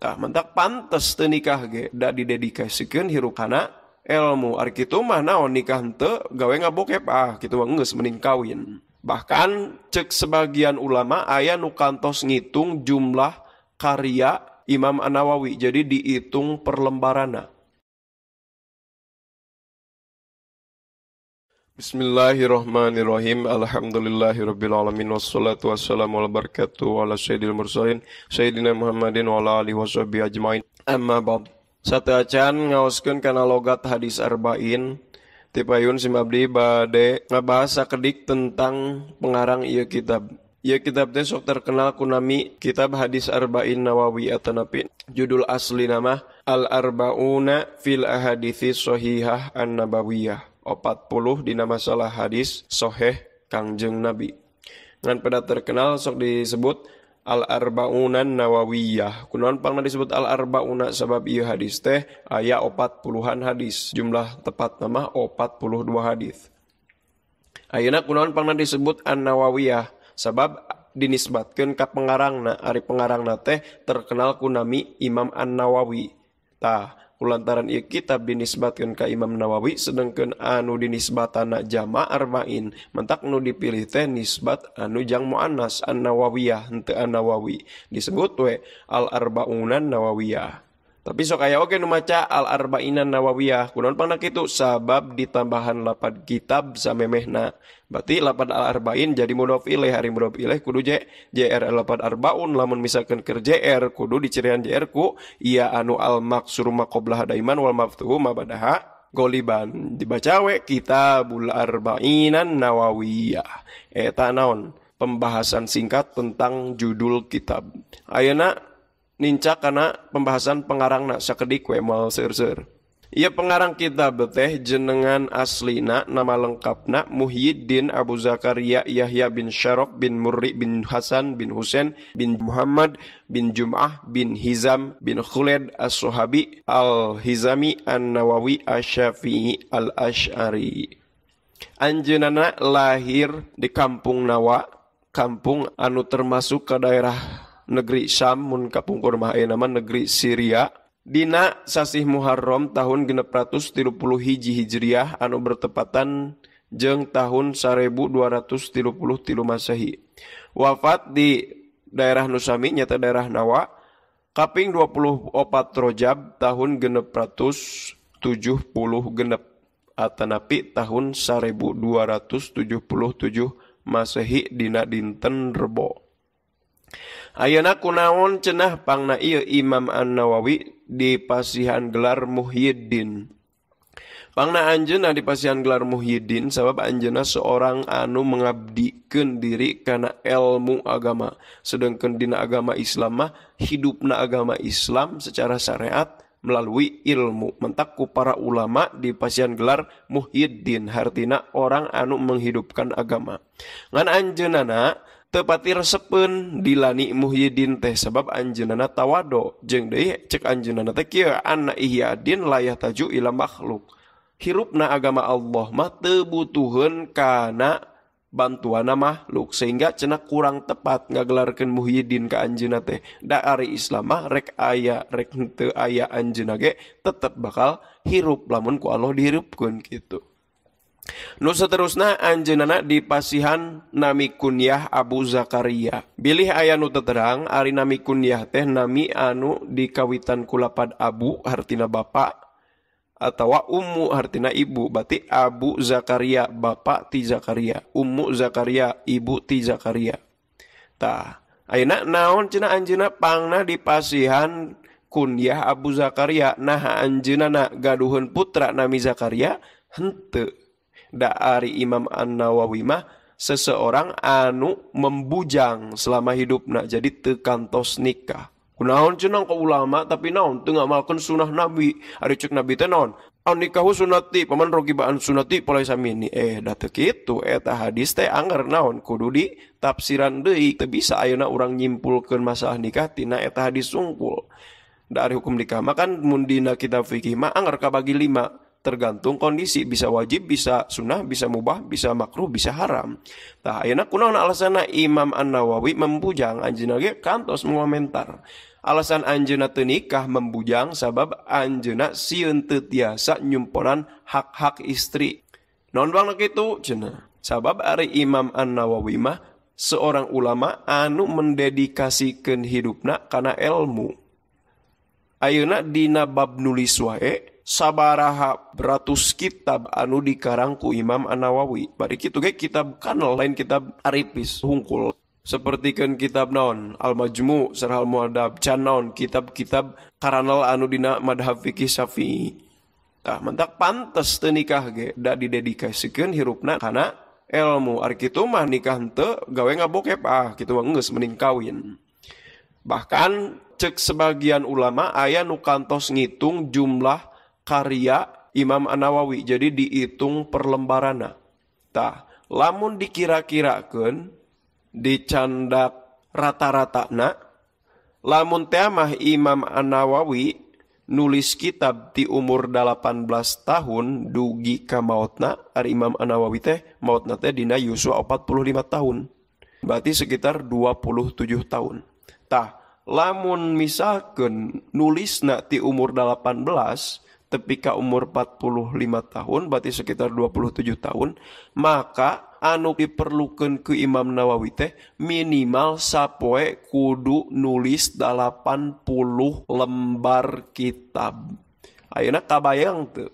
Tah mentak pantes teu nikah ge da didedikasikeun hirup kana ilmu. Ari kitu mah naon nikah henteu gawe ngabokep ah kitu mah geus mending kawin. Bahkan cek sebagian ulama aya nu kantos ngitung jumlah karya Imam An-Nawawi, jadi dihitung per lembarana. Bismillahirrahmanirrahim. Alhamdulillahirabbil alamin wassalatu wassalamu ala barakatuh ala sayyidil mursalin sayyidina Muhammadin wa ala alihi washabihi ajmain. Amma ba'd. Sateuacan ngaoskeun kana logat hadis arba'in. Tipayun sim abdi bade ngabahas sakedik tentang pengarang ieu kitab. Ieu kitab teh sok terkenal ku nami Kitab Hadis Arba'in Nawawi atanapi judul asli nama Al Arba'una fil Ahaditsi Shahihah An-Nabawiyah. 40 dina masalah hadis soheh Kangjeng Nabi. Ngan pada terkenal sok disebut Al Arba'una Nawawiyah. Kunaon pangna disebut Al Arba'una sabab ieu hadis teh aya 40-an hadis. Jumlah tepat nama 42 hadis. Ayeuna kunaon pangna disebut An-Nawawiyah sabab dinisbatkeun ka pengarangna. Ari pengarangna teh terkenal ku nami Imam An-Nawawi. Tah kulantaran ieu kitab dinisbatkeun ka Imam Nawawi sedengkeun anu dinisbatana jama arba'in mentak nu dipilih teh nisbat anu jang muannas An-Nawawiyah henteu An-Nawawi disebut we Al Arba'una Nawawiyah. Tapi sok aya oge nu maca Al Arba'ina Nawawiyah. Kunaon pangna kitu? Sabab ditambahan lapad kitab samemehna. Berarti lapad al arba'in jadi mudhof ilaih, ari mudhof ilaih kudu jr lapad arbaun, lamun misalkan keur jr kudu dicirian jr ku iya anu al maksur ma qablaha daiman wal maftuhu ma badaha goliban. Dibaca we Kitabul Arba'inan Nawawiyah. Eta naon? Pembahasan singkat tentang judul kitab. Ayeuna nincak kana pembahasan pengarangna sakedik we moal seur-seur. Ieu pengarang kitab teh jenengan aslina nama lengkapna Muhyiddin Abu Zakaria Yahya bin Syaraf bin Murri bin Hasan bin Husain bin Muhammad bin Jum'ah bin Hizam bin Khuled As-Suhabi Al-Hizami An-Nawawi Asy-Syafi'i Al-Asy'ari. Anjeunna lahir di kampung Nawa, kampung anu termasuk ke daerah negeri Syam mun kapungkur mah ayeuna mah negeri Syria. Dina sasih Muharram tahun 631 Hijriah anu bertepatan jeung tahun 1233 Masehi. Wafat di daerah Nusami nyata daerah Nawa kaping 24 Rajab tahun 676 atanapi tahun 1277 Masehi dina dinten Rebo. Ayeuna kunaon cenah pangna ieu Imam An-Nawawi dipasihan gelar Muhyiddin. Pangna anjeunna dipasihan gelar Muhyiddin sabab anjeunna seorang anu mengabdikeun diri kana ilmu agama. Sedengkeun dina agama Islam mah hidupna agama Islam secara syariat melalui ilmu. Mentak ku para ulama dipasihan gelar Muhyiddin hartina orang anu menghidupkan agama. Ngan anjeunna tepati resepeun dilani Muhyiddin teh sebab anjeunna tawado jeung deui cek anjeunna teh kieu anna ihyadin la yahtaju ila makhluk. Hirupna agama Allah mah teu butuheun kana bantuanna makhluk sehingga cenah kurang tepat ngagelarkeun Muhyiddin ka anjeunna teh. Da ari Islam mah rek aya rek henteu aya anjeunna ge tetep bakal hirup lamun ku Allah dihirupkeun kitu. Nu seterusna anjeunna dipasihan nami kunyah Abu Zakaria. Bilih aya nu terang ari nami kunyah teh nami anu dikawitan ku lapad abu hartina bapak atawa ummu hartina ibu. Berarti Abu Zakaria bapak ti Zakaria, Ummu Zakaria ibu ti Zakaria. Tah, ayeuna naon cenah anjeunna pangna dipasihan kunyah Abu Zakaria? Nah anjeunna gaduheun putra nami Zakaria henteu. Da ari Imam An-Nawawi mah seseorang anu membujang selama hidupna jadi teu kantos nikah. Kunaon cenah ka ulama tapi naon teu ngamalkeun sunah Nabi. Ari ceuk Nabi teh naon? An nikahu sunati, paman rogibaan sunati polaisa mini. Da teu kitu eta hadis teh anger naon kudu ditafsiran deui. Teu bisa ayeuna urang nyimpulkeun masalah nikah tina eta hadis sungkul. Da ari hukum nikah mah kan mun dina kitab fikih mah anger kabagi 5. Tergantung kondisi, bisa wajib, bisa sunnah, bisa mubah, bisa makruh, bisa haram. Tah ayeuna kunaon alasanna Imam An-Nawawi membujang anjeunna ge kantos mengomentar. Alasan anjeunna teu nikah membujang sabab anjeunna sieun teu tiasa nyumponan hak-hak istri. Naon bangna kitu cenah? Sabab ari Imam An-Nawawi mah seorang ulama anu mendedikasikeun hidupna kana ilmu. Ayeuna dina bab nulis wae sabaraha ratus kitab anu dikarang ku Imam An-Nawawi. Bari kitu ge kitab kanal lain kitab aripis hungkul. Sapertikeun kitab naon Al-Majmu' Syarh Al-Muhadzab can naon kitab-kitab karanal anu dina madhab fikih Syafi'i. Tah mentak pantes teu nikah ge da didedikasikeun hirupna kana ilmu. Ari kitu mah nikah henteu gawe ngabokep ah kitu mah geus mending kawin. Bahkan cek sebagian ulama aya nu kantos ngitung jumlah karya Imam An-Nawawi, jadi dihitung per lembarana. Tah lamun dikira-kirakeun dicandak rata-ratana lamun teh mah Imam An-Nawawi nulis kitab di umur 18 tahun dugi ka maotna. Ari Imam An-Nawawi teh maotna teh dina yuswa 45 tahun, berarti sekitar 27 tahun. Tah lamun misalkeun nulisna ti umur 18 tepi ka umur 45 tahun, berarti sekitar 27 tahun, maka anu diperlukeun ku Imam Nawawi teh minimal sapoe kudu nulis 80 lembar kitab. Ayeuna kabayang teu?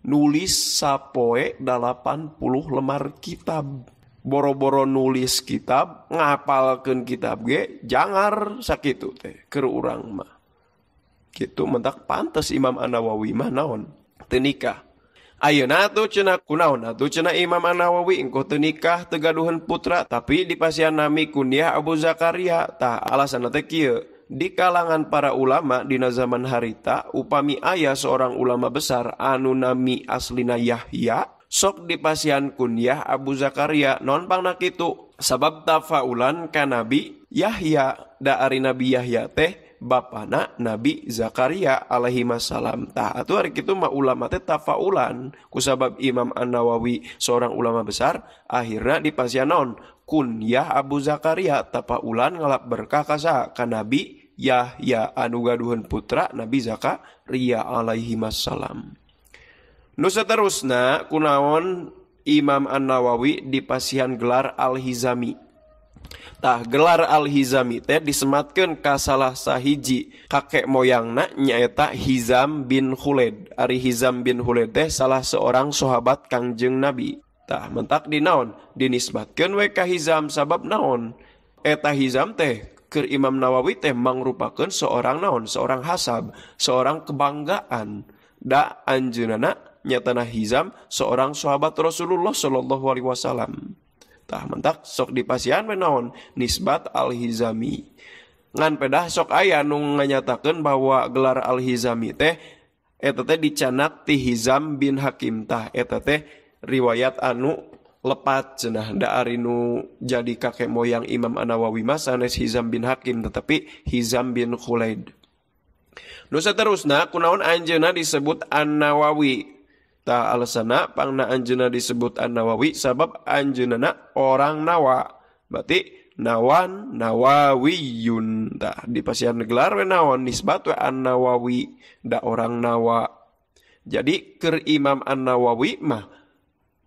Nulis sapoe 80 lembar kitab. Boro-boro nulis kitab, ngapalkeun kitab ge jangar sakitu teh keur urang mah. Kitu mentak pantes Imam An-Nawawi mah naon? Teu nikah. Ayeuna atuh cenah kunaon atuh cenah Imam An-Nawawi engko teu nikah teu gaduheun putra tapi dipasihan nami kunyah Abu Zakaria. Tah alasanna teh kieu, di kalangan para ulama dina zaman harita upami aya seorang ulama besar anu nami aslina Yahya sok dipasihan kunyah Abu Zakaria. Naon pangna kitu? Sabab tafaulan ka Nabi Yahya, da ari Nabi Yahya teh bapana Nabi Zakaria alaihi salam. Tah atuh ari kitu mah ulama teh tafaulan kusabab Imam An-Nawawi seorang ulama besar akhirna dipasihan naon kunyah Abu Zakaria, tafaulan ngalap berkah ka saha? Ka Nabi Yahya anu gaduheun putra Nabi Zakaria alaihi salam. Nu saterusna kunaon Imam An-Nawawi dipasihan gelar Al-Hizami. Tah gelar Al-Hizami teh disematkeun ka salah sahiji kakek moyangna nyaeta Hizam bin Khulaid. Ari Hizam bin Khulaid teh salah seorang sahabat Kangjeng Nabi. Tah mentak di naon dinisbatkeun we ka Hizam sabab naon? Eta Hizam teh keur Imam Nawawi teh mangrupakeun seorang naon? Seorang hasab, seorang kebanggaan. Da anjeunna nyatana Hizam seorang sahabat Rasulullah sallallahu alaihi wasallam. Tah mentak sok dipasihan we naon nisbat Al-Hizami. Ngan pedah sok aya nu nganyatakeun bahwa gelar Al-Hizami teh eta teh dicanak ti Hizam bin Hakim. Tah eta teh riwayat anu lepat cenah da ari nu jadi kakek moyang Imam An-Nawawi mah sanes Hizam bin Hakim tetapi Hizam bin Khulaid. Nu saterusna kunaon anjeunna disebut An-Nawawi? Tah alasana pangna anjeunna disebut An-Nawawi sabab anjeunna orang Nawa. Berarti Nawan Nawawiyun. Tah dipasihan gelar we naon nisbat we An-Nawawi da orang Nawa. Jadi keur Imam An-Nawawi mah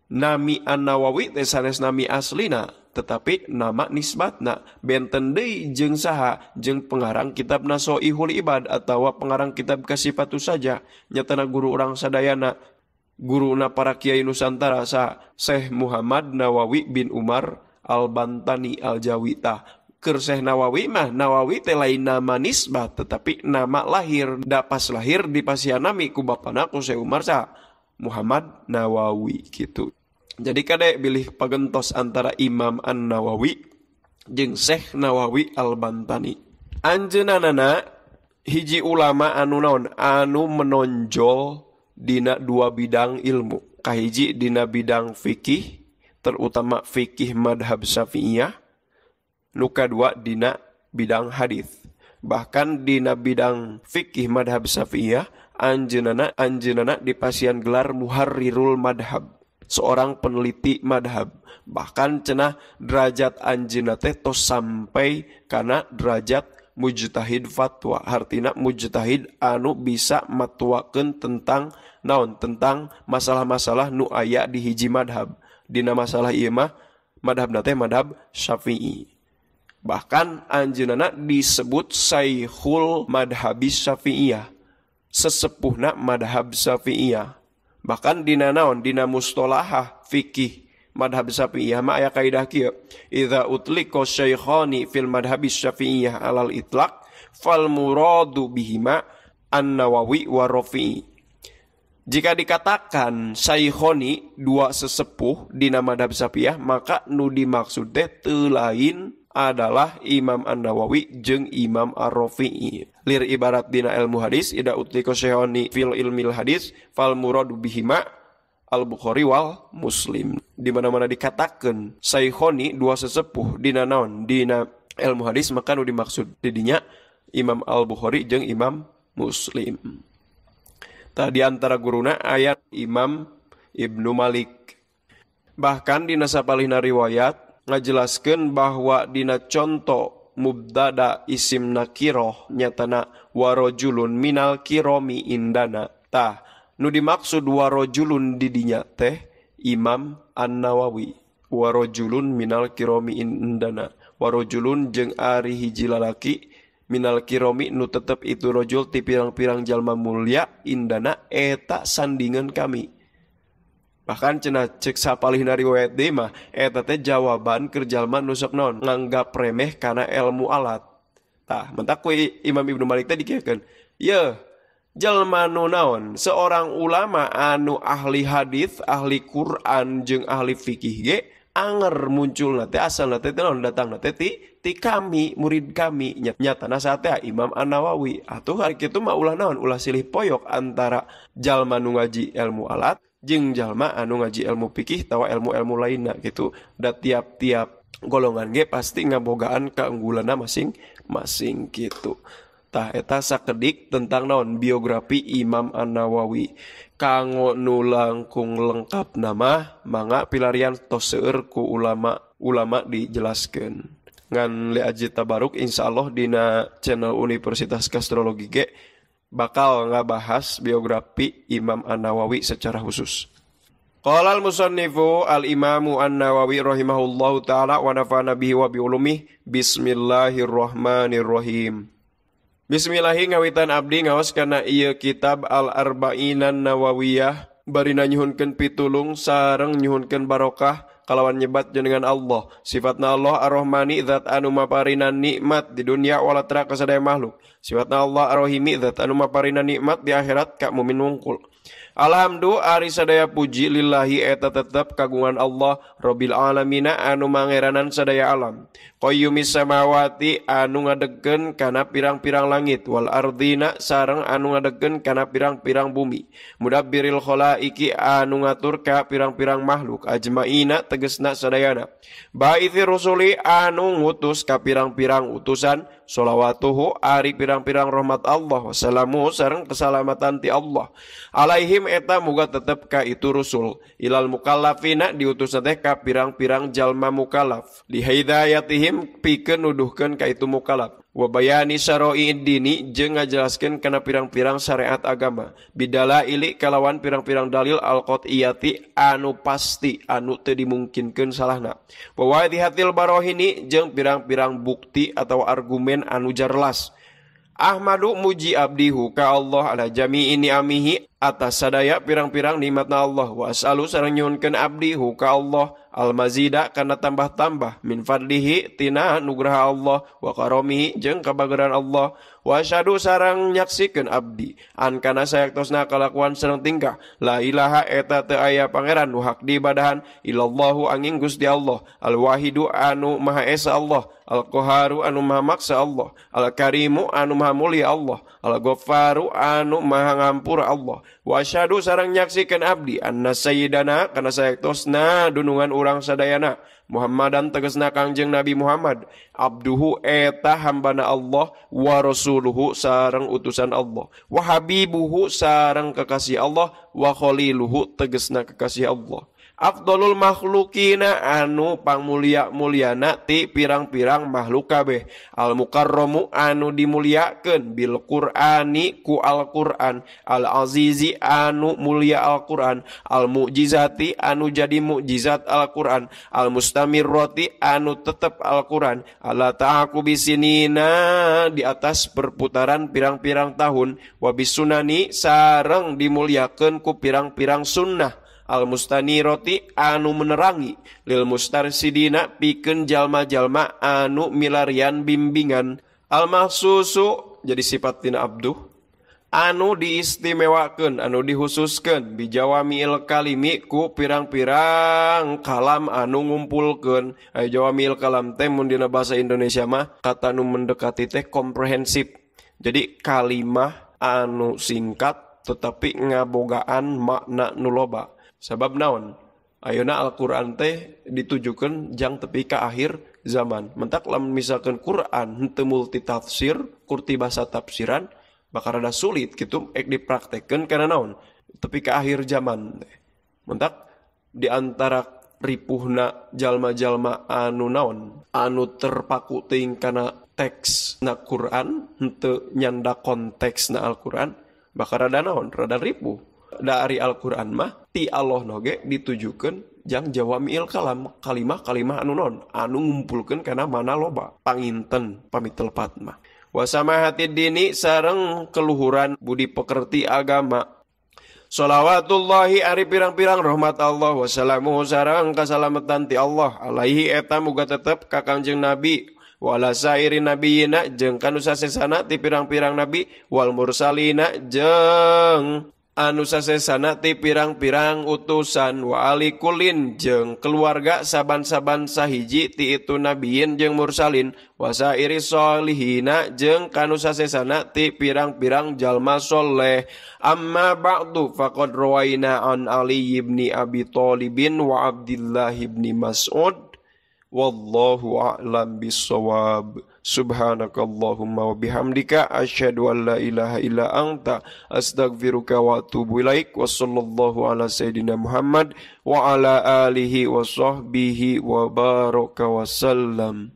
nami An-Nawawi teh sanes nami aslina tetapi nama nisbatna benten deui jeung saha? Jeung pengarang kitab Nasoihul Ibad atawa pengarang kitab Kasifatu Saja nyatana guru urang sadayana guruna para kiai Nusantara sa Syekh Muhammad Nawawi bin Umar Al-Bantani Al-Jawi. Tah keur Syekh Nawawi mah Nawawi teh lain nama nisbat tetapi nama lahir, da pas lahir dipasihan nami ku bapana ku Syekh Umar sa Muhammad Nawawi gitu. Jadi kade bilih pagentos antara Imam An-Nawawi jeung Syekh Nawawi Al-Bantani. Anjeunana hiji ulama anu naon anu menonjol dina dua bidang ilmu. Kahiji dina bidang fikih, terutama fikih madhab Syafi'iyah. Nu kadua dina bidang hadis. Bahkan dina bidang fikih madhab Syafi'iyah anjeunana dipasihan gelar muharrirul madhab, seorang peneliti madhab. Bahkan cenah derajat anjeunna teh tos sampai kana derajat Mujtahid fatwa, hartina mujtahid anu bisa matuakeun tentang naon, tentang masalah-masalah nu aya di hiji madhab. Dina masalah ieu mah madhabna teh madhab Syafi'i. Bahkan anjeunna disebut Saikhul Madhabi Syafi'iyah, sesepuhna madhab Syafi'iyah. Bahkan dina naon, dina mustolahah fikih madhab Syafi'iyah mah aya kaidah kieu, idza utliqa syaikhani fil madhabi Syafi'iyah alal itlaq fal muradu bihima An-Nawawi wa Rafi'i. Jika dikatakan syaikhoni dua sesepuh dina madhab Syafi'iyah, maka nu dimaksud teh teu lain adalah Imam An-Nawawi jeung Imam Ar-Rafi'i. Lir ibarat dina ilmu hadis, idza utliqa syaikhani fil ilmil hadis fal muradu bihima Al-Bukhari wal Muslim. Di mana-mana dikatakan syaikhoni dua sesepuh dina naon, dina ilmu hadis, maka nu dimaksud didinya Imam Al-Bukhari jeung Imam Muslim. Tah di antara guruna ayat Imam Ibnu Malik. Bahkan dina sapalihna riwayat ngajelaskeun bahwa dina conto mubtada isim nakiroh nyatana warojulun minal kiromi indana. Tah nu dimaksud warojulun didinya teh Imam An-Nawawi. Warojulun minal kiromi indana, warojulun jeung ari hiji lalaki minal kiromi nu tetep itu rojul ti pirang-pirang jalma mulia indana eta sandingan kami. Bahkan cenah cek sapalihna riwayat deui mah eta teh jawaban keur jalma nu sok naon nganggap remeh kana ilmu alat. Tah mentak ku Imam Ibnu Malik teh dikieukeun, yeuh jalma nu naon seorang ulama anu ahli hadis, ahli Quran jeung ahli fikih ge anger munculna teh asalna teh naon datangna teh ti kami, murid kami nyatana saat Imam An-Nawawi. Atuh hari kitu mah ulah naon ulah silih poyok antara jalma nu ngaji ilmu alat jeung jalma anu ngaji ilmu fikih tawa ilmu-ilmu lainna gitu. Da tiap-tiap golongan ge pasti ngabogaan keunggulanna masing-masing gitu. Tah eta sakedik tentang naon biografi Imam An-Nawawi. Kanggo nu langkung lengkap nama mangga pilarian tos seueur ku ulama-ulama dijelaskeun. Ngan li aji tabaruk insyaallah dina channel Universitas Gastrologi ge bakal ngabahas biografi Imam An-Nawawi secara khusus. Qala al-musannifu al-imamu An-Nawawi rahimahullahu taala wa nafa'ana bihi wa bi ulumihi. Bismillahirrahmanirrahim. Bismillahi ngawitan abdi ngaos kana ieu kitab Al-Arba'inan Nawawiyah bari nyuhunkeun pitulung sareng nyuhunkeun barokah kalawan nyebat jenengan Allah. Sifatna Allah Ar-Rahmani zat anu maparinan nikmat di dunia wal akhirat ka sadaya makhluk. Sifatna Allah Ar-Rahimi zat anu maparinan nikmat di akhirat ka mumin wungkul. Alhamdulillah ari sadaya puji lillahi eta tetep kagungan Allah Rabbil alamina anu mangeranan sadaya alam. Qayyumis samawati anu ngadegkeun kana pirang-pirang langit wal ardina sareng anu ngadegkeun kana pirang-pirang bumi. Mudabbiril khalaiki anu ngatur ka pirang-pirang makhluk ajmaina tegesna sadayana. Baitsir rusuli anu ngutus ka pirang-pirang utusan. Sholawatuhu ari pirang-pirang rahmat Allah wassalamu sareng keselamatan ti Allah alaihim eta muga tetep ka itu rusul ilal mukallafina diutus teh ka pirang-pirang jalma mukallaf li hidayatihim pikeun nuduhkeun ka itu mukallaf wa bayani syara'i dini jeung ngajelaskeun kana pirang-pirang syariat agama bidalaili kalawan pirang-pirang dalil al-qat'iyati anu pasti anu teu dimungkinkeun salahna wa wadihatil barohini jeung pirang-pirang bukti atau argumen anu jarlas. Ahmadu muji abdihu ka Allah ala jami'i ni'amihi atas sadaya pirang-pirang nikmatna Allah wa as'alu sareng nyuhunkeun abdihu ka Allah almazida kana tambah-tambah min fadlihi tina nugraha Allah wa karamihi jeung kabageran Allah wa asyhadu sareng nyaksikeun abdi an kana sayaktosna kalakuan sareng tingkah la ilaha eta teu aya pangeran nu hak diibadahan illallahu angin Gusti Allah alwahidu anu maha esa Allah al-Qaharu anu maha maksa Allah al-Karimu anu maha mulia Allah al-Ghaffaru anu maha ngampura Allah wa asyhadu sareng nyaksikeun abdi anna sayyidana kana sayaktosna dunungan urang sadayana Muhammadan tegesna Kangjeng Nabi Muhammad abduhu eta hambana Allah wa rasuluhu sareng utusan Allah wa habibuhu sareng kekasih Allah wa khaliluhu tegesna kekasih Allah. Afdolul makhlukina anu pangmulia-muliana ti pirang-pirang makhluk kabeh. Al mukarramu anu dimuliakeun bil Qur'ani ku Al-Qur'an. Al azizi anu mulia Al-Qur'an. Al mukjizati anu jadi mukjizat Al-Qur'an. Al mustamirrati anu tetep Al-Qur'an. Ala ta'aqubi sinina di atas perputaran pirang-pirang tahun. Wabisunani sareng dimuliakeun ku pirang-pirang sunnah. Al mustaniroti anu menerangi lil mustarsidina pikeun jalma-jalma anu milarian bimbingan. Al mahsusu jadi sifat tina abduh anu diistimewakeun anu dihususkeun bijawamiil kalimi ku pirang-pirang kalam anu ngumpulkeun. Aya jawamiil kalam teh mun dina bahasa Indonesia mah kata nu mendekati teh komprehensif. Jadi kalimah anu singkat tetapi ngabogaan makna nu loba. Sabab naon? Ayeuna Al-Qur'an teh ditujukeun jang tepi ka akhir zaman. Mentak lamun misalkeun Qur'an henteu multitafsir, kurti bahasa tafsiran, bakal rada sulit kitu ek dipraktekkeun kana naon? Tepi ka akhir zaman teh. Mentak di antara ripuhna jalma-jalma anu naon? Anu terpaku teuing kana teks na Qur'an, henteu nyanda konteks na Al-Qur'an, bakal rada naon? Rada ripuh. Dari Al-Qur'an mah ti Allah noge ditujukeun jang jawamiil kalam, kalimah-kalimah anu non anu ngumpulkeun kana mana loba panginten pami telepat mah. Wasamahati dini sareng keluhuran budi pekerti agama. Sholawatullahi ari pirang-pirang rahmat Allah wassalamu sareng kasalamatan ti Allah alaihi eta muga tetep ka Kangjeng Nabi wala sairin nabiyina jeung kanu sasesana ti pirang-pirang nabi wal mursalina jeung anu sasesana ti pirang-pirang utusan wa ali kulin jeung keluarga saban-saban sahiji ti itu nabiyin jeung mursalin wa sairi solihina jeung kanu sasesana ti pirang-pirang jalma soleh. Amma ba'du faqad rawaina an Ali ibn Abi Thalibin wa Abdullah ibn Mas'ud wallahu a'lam bissawab. Subhanakallahumma wa bihamdika asyhadu an la ilaha illa anta astaghfiruka wa atubu ilaik. Wa sallallahu ala sayidina Muhammad wa ala alihi wa sahbihi wa baraka wa sallam.